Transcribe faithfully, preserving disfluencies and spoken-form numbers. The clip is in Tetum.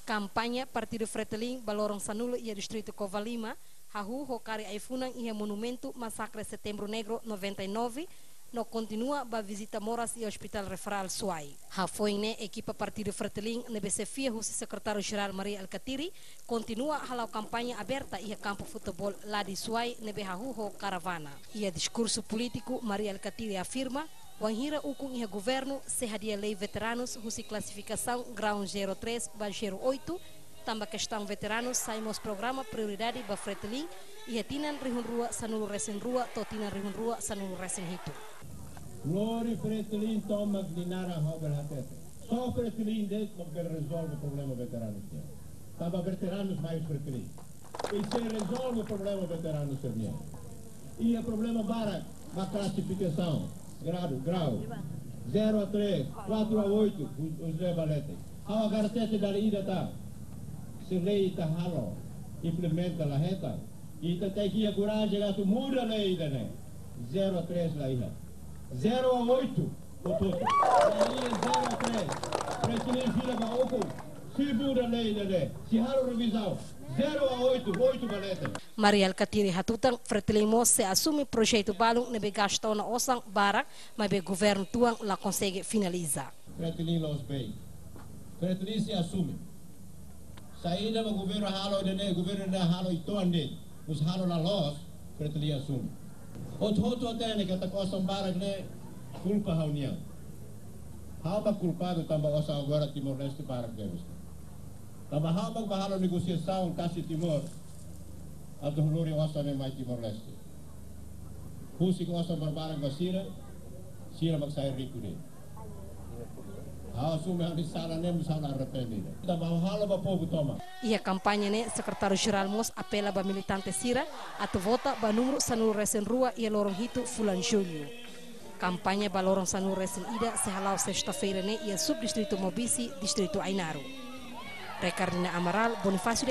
Kampaña Partidu Fretilin ba loron sanulu iha distritu Covalima, hahú ho kari ai-funan iha monumentu Masakre Setembru Negru noventa e nove, no kontinua ba vizita moras iha Hospital Referral Suai. Hafoin ne'e ekipa Partidu Fretilin ne'ebé xefia husi Sekretáriu Jerál Mari Alkatiri, kontinua hala'o kampaña aberta iha kampu futeból Ladi Suai ne'ebé hahú ho karavana. Iha diskursu polítiku, Mari Alkatiri afirma, wainhira ukun iha governu sei hadi'a lei veteranus husi klasifikasaun grau zero três ba zero oito, tanba kestaun veteranus sai mós programa prioridade ba Fretilin iha tinan rihun rua sanulu resin rua to'o tinan rihun rua sanulu resin hitu. Lori Fretilin tomak nia naran ha'u bele hatete. Só Fretilin de'it mak bele rezolve problema veteranus nian. Tanba veteranus mai husi Fretilin. I sei rezolve problema veteranus sira-nian. Iha problema barak ba klasifikasaun, grau, grau. Zero a três, quatro a oito, os, os leva lete. Ha'u agora tete dala ida ta. Se lei ita halo, implementa la hetan. Ita tenke iha korajen atu muda lei ida-ne'e. Zero a três la iha. Zero a oito, hotu-hotu. La iha zero a três. Fretilin fila ba ukun. Se muda lei ida-ne'e. Se halo revizaun. Zero a oito, oito ba leten. Mari Alkatiri hatutan, Fretilin mós sei asume projetu balun ne'ebé gasta ona osan barak, maibé governu tuan la konsege finaliza. Fretilin la'ós been. Fretilin sei asume. Saida mak governu halo ida-ne'e, governu ida halo uitoan de'it, mós halo la loos, Fretilin asume. Hotu-hotu hatene katak osan barak ne'e kulpa ha'u-nian. Ha'u mak kulpadu tanba osan agora Timor-Leste barak tebes. Tanba ha'u mak bá halo negosiasaun tasi Timor atu lori osan ne'e mai Timor-Leste. Husik osan barbarak ba sira, sira mak sai riku de'it. Ha'u asume ha'u-nia sala ne'e, mós ha'u la arrepende. Tanba ha'u halo ba povu tomak. Iha kampaña ne'e, Sekretáriu Jerál mós apela ba militante sira atu vota ba númeru sanulu resin rua iha loron hitu fulan Jullu. Kampaña ba loron sanulu resin ida sei hala'o sesta-feira ne'e iha subdistritu Maubisse, distritu Ainaro. Recardina Amaral, Bonifácio